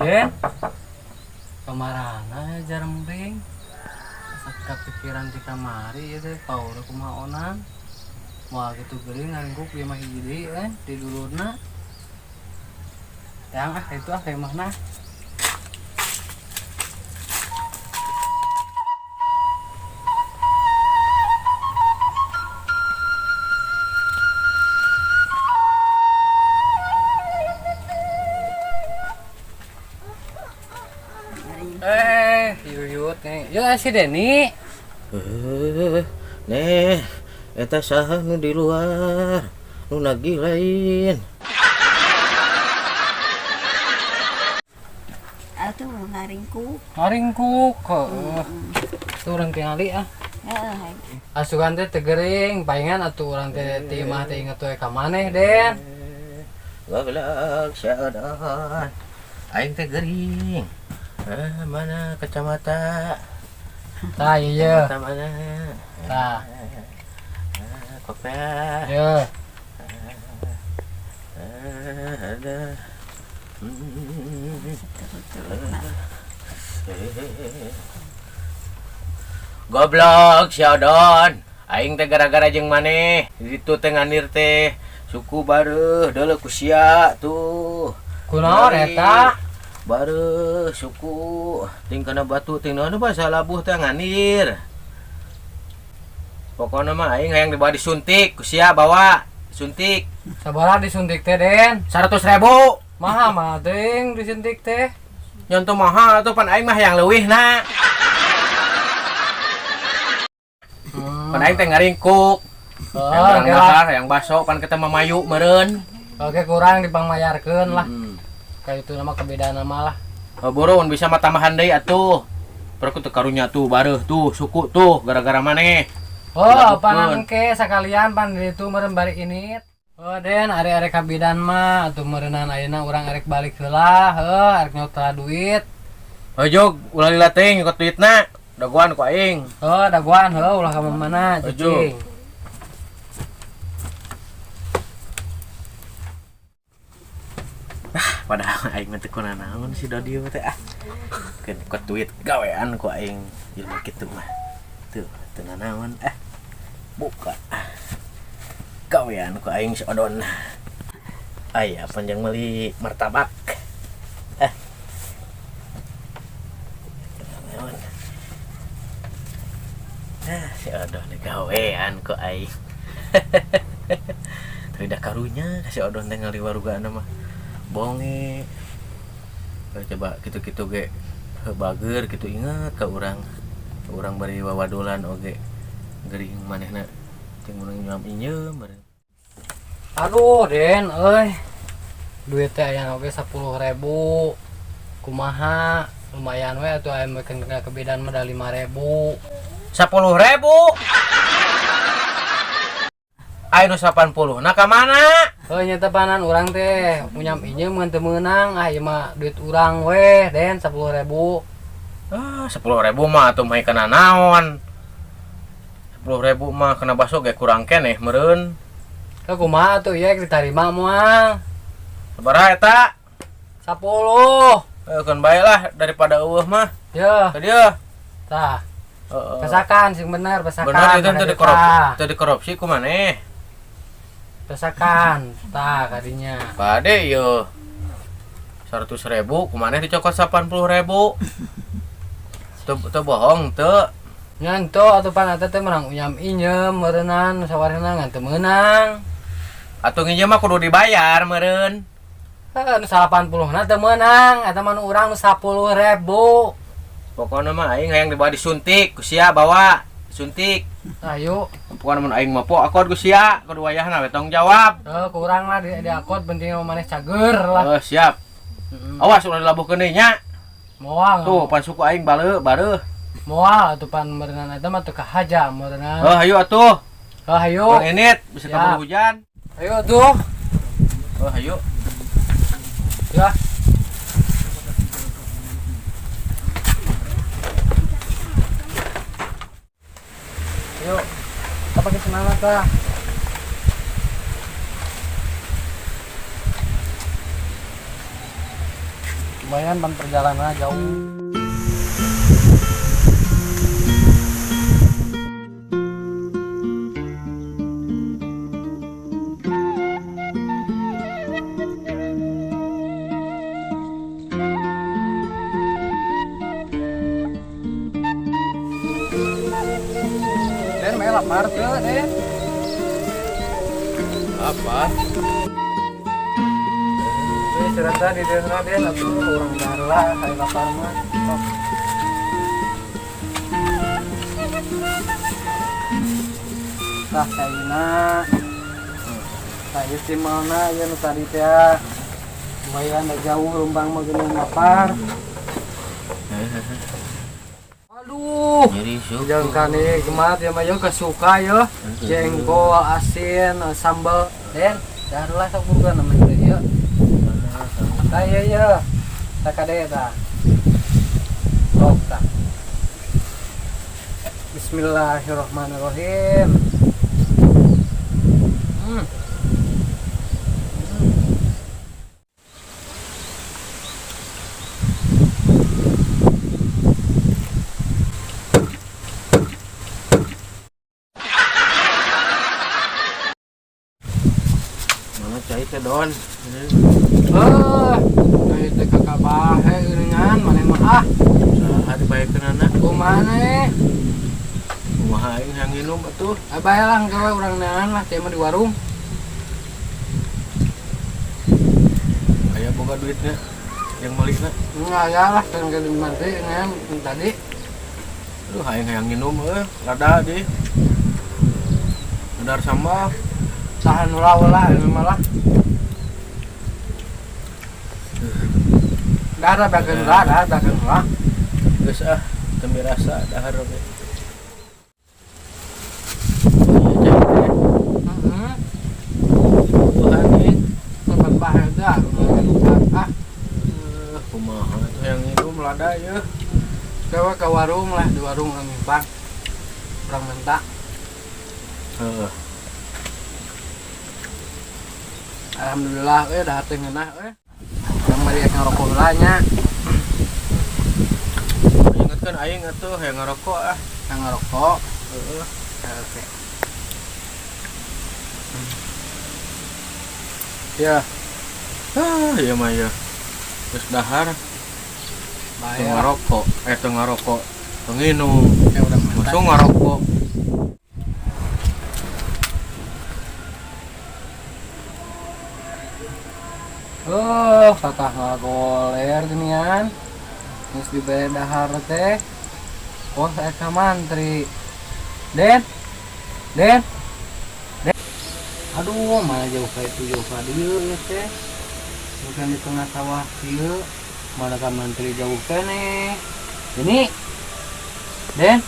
Den, kamarana jarembing. Asa kapikiran ti kamari ieu teh paur kumaha onan. Moal kitu geuring ngaringkuk ieu mah hiji deui di dulurna. Yang ah itu ah ka imahna. Eh, yuyut nih. Yuk si Deni. Eh, neh, eta saha nu di luar? Nu nagih lain. Atuh ngaringkuk. Ngaringkuk heuh. Tuh urang tingali ah. Heeh. Asukan teh teu gering, palingan atuh urang teh ti imah teh inget we ka maneh, Den. Goblok siadan. Aing teh gering. Eh, mana kacamata? Tah ieu. Kacamata mana? Tah. Eh, kopiah. Ye. Eh, ada. Goblok siadon. Aing teh gara-gara jeung maneh. Ditu teh nganir teh suku bareuh deuleu ku sia tuh. Kunaon eta? Bareuh suku ting kana batu ting naon basa labuh teh nganir. Pokokna mah aing hayang dibawa disuntik ku sia bawa suntik. Sabaraha disuntik teh, Den? 100.000. Maha mah teuing disuntik teh. Nyontoh mahal atuh pan aing mah hayang leuwih na. Pan aing teh ngaringkuk. Oh, Yang barang oke lah. dahar, yang baso pan kita mamayu meureun. Oke kurang dipangmayarkeun lah. Hmm. Kayak itu nama kebedaan nama lah. Oh, boro mun bisa mah tambahan deui atuh. Perku teu karunya tuh bareuh tuh suku tuh gara-gara maneh. Oh, Dilakukeun. pan engke sakalian pan di itu meureun bari init. Oh, Den, arek-arek kabidan mah atuh meureunnan ayeuna urang arek balik heula, heuh, arek nyotra duit. Oh jog, ulah lila teuing nyokot duitna. Dagoan ku aing. Oh, dagoan heuh ulah ka mana Ojo. cicing. Padahal aing mah teu kunanaon si Dodi teh ah. Keun nyokot duit gawean ku aing jelema kitu mah. Tuh, teu nanaon ah. Buka. Gawean ku aing si Odon. Aya panjang meuli martabak. Ah. Naon. Ah, si Odon gawean ku aing. Tapi dah karunya si Odon teh ngaliwarugaan mah. Bonge. Coba kitu-kitu ge bager kitu inget ka urang. Urang bari wawadulan oge gering manehna ting meunang nyuam inyeum bareng. Aduh, Den, euy. Duit teh aya oge 10.000. Kumaha? Lumayan we atuh aya meukeun kebedaan mah da 5.000. 10.000. Ayo nu 80. Nah ka mana? Heuh nya teh panan urang teh punya inyeum ngan teu meunang, ah ieu mah duit urang we, Den, 10.000. Ah, 10.000 mah atuh mah kana naon. 10.000 mah kena baso ge kurang keneh meureun. Heuh kumaha atuh ieu ditarima moal? Sabaraha eta? 10. Eh, keun bae lah daripada eueuh mah. Yeuh, Ka dieu. tah. Heeh. Pesakan sing bener, pesakan. Bener itu teu dikorupsi, Tah, teu dikorupsi ku maneh. Pesakan, tah kadinya. Bade ieu. 100.000 ku maneh dicokot 80.000. Teu teu bohong teu. Nganto atuh pan eta teh meunang unyam inyeum meureunnan sawarehna ngan teu meunang. Atuh nginjem mah kudu dibayar meureun. Heuh nu 80 na teu meunang, eta mah nu urang nu 10.000. Pokokna mah aing hayang dibawa disuntik ku sia bawa suntik. Ayo, Pokokna mun aing mah po akod ku sia kudu wayahna we tanggung jawab. heuh kurang lah di akod penting mah maneh cager lah. Heuh siap. Heeh. Awas ulah dilabuhkeun deui nya. Moal. Tuh pan suku aing baleu bareuh. Moal atuh pan meureunnan eta mah teu kahaja meureunnan. Heuh hayu atuh. Heuh hayu. Urang init bisa Siap. kabur hujan. Ayo tuh. Heuh hayu. Ya. Yuk, kita pakai semangat lah. Lumayan ban perjalanan jauh. Den, meh lapar teu, Den? Apa? Ini cerita di desa Den atuh urang dahar lah hari lapar mah. Sok. Tah caina. Tah ieu timelna ieu nu tadi teh. Lumayan da jauh lumbang mah geuning lapar. Aduh. Nyeri suku. Jangan kani gemat ya mah yeuh kesuka yeuh. Jengkol asin sambal Den, dahar lah sok buruan namanya teh yeuh. Tah ieu yeuh. Tah kade tah. Sok tah. Bismillahirrahmanirrahim. Mana cai teh Don? Eh, cai teh kakak bahe geuningan maneh mah ah. Saha dibaekeunana? Kumaha eh? Kumaha aing hayang nginum atuh? Ah, bae lah engke we urang neangan lah teh mah di warung. Aya boga duitnya yang meulina? Enggak aya lah kan ke mantri ngan tadi. Aduh aing hayang nginum euy, rada di. Radar sambal. Tahan ulah-ulah ini malah. Dahar bageun ulah, dahar bageun ulah. Geus ah, teu mirasa dahar oge. Heeh. Buahan ieu. Tempat bahe dah, ah. Kumaha atuh hayang nginum lada ieu. Coba ke warung lah, di warung orang nyimpang. Orang minta. Heeh. Alhamdulillah dah teh ngeunah euy. Yang mari ek ngarokok heula nya. Ingetkeun aing atuh hayang ngarokok ah. Hayang ngarokok. Heeh. Oke. Ya. Ah, ieu mah ieu. Geus dahar. Bae. Teu ngarokok, teu ngarokok. Teu nginum. Ya urang mah. Langsung ngarokok. Oh, kakak ngagoler genian. Geus dibere dahar teh. Oh, saya ka mantri. Den. Den. Den. Aduh, mana jauh ka itu jauh ka dieu ieu teh. Bukan di tengah sawah kieu. Mana ka mantri jauh keneh. Ini. Den.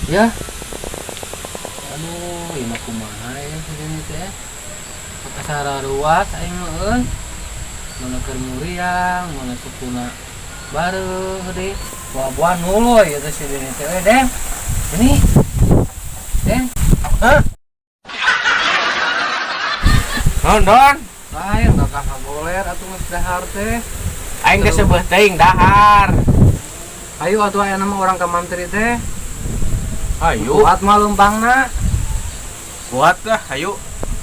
Ya. Aduh, ieu mah kumaha ya si Deni teh. Kasara ruas aing mah euy. Mana keur muriang, mana sukuna bareuh deui. Buah-buahan huluy eta si Deni teh. Den. Ini. Den. Hah? Naon, Don? Lain kakak ngagoler atuh geus dahar teh. Aing geus seubeuh teuing dahar. Ayo atuh aya nama orang ka mantri teh. Ayo. Kuat mah leumpangna. Kuat lah, ayo.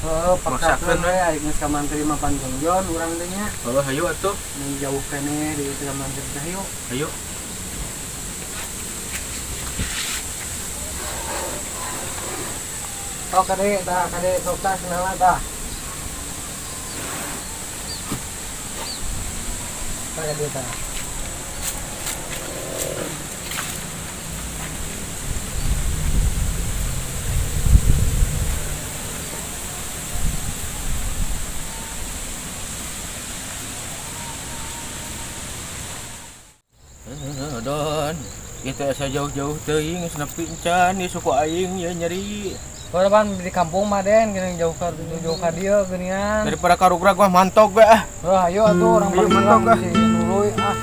Heeh, Maksakeun paksakeun we aing geus ka mantri mah panjongjon urang teh nya. Heeh, ayo atuh. Mun jauh keneh di ka mantri teh ayo. Ayo. Sok kade tah kade sok tah kenalan tah. Tah kade tah. Don, ieu teh asa jauh-jauh teuing geus nepi encan ieu suku aing ieu nyeri. Korban di kampung mah Den, geuning jauh ka jauh ka dieu geuningan. Daripada karugrag mah mantog we ah. Wah, ayo atuh urang Ayo, mantog ah. Si nuluy ah.